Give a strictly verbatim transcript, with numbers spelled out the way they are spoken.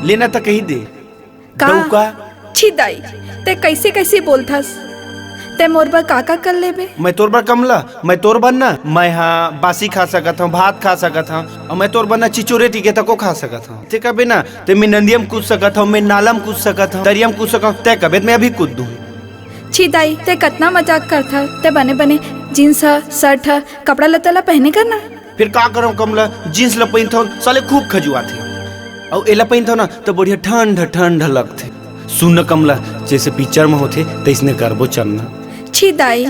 लेना त कही दे। का? डौका। छी दाई, ते कैसे कैसे बोलथस? ते मोर बर का का कर लेबे? मैं तोर बर कमला, मैं तोर बर ना, मैं हा बासी खा सकत हूँ, भात खा सकत हूँ, और मैं तोर बर ना चिचोरे टीके तको खा सकत हूँ। ते कबे ना, ते मैं नंदियम कूद सकत हूँ, मैं नालम कूद सकत हूँ, दरियम कूद सकत हूँ, ते कबे त मैं अभी कूद दूँ। छी दाई, ते कतना मजाक करथस। ते बने बने जींस ह, शर्ट ह, कपड़ा लत्ता ला पहने कर ना। फिर का करंव कमला, जींस ला पहिनथंव, साले खूब खजुआथे। अउ एला पहिनथंव ना, त बढ़िया ठंड ठंड लगथे। सुन न कमला, जैसे पिक्चर में होथे, तैसने करबो चलना। छी दाई,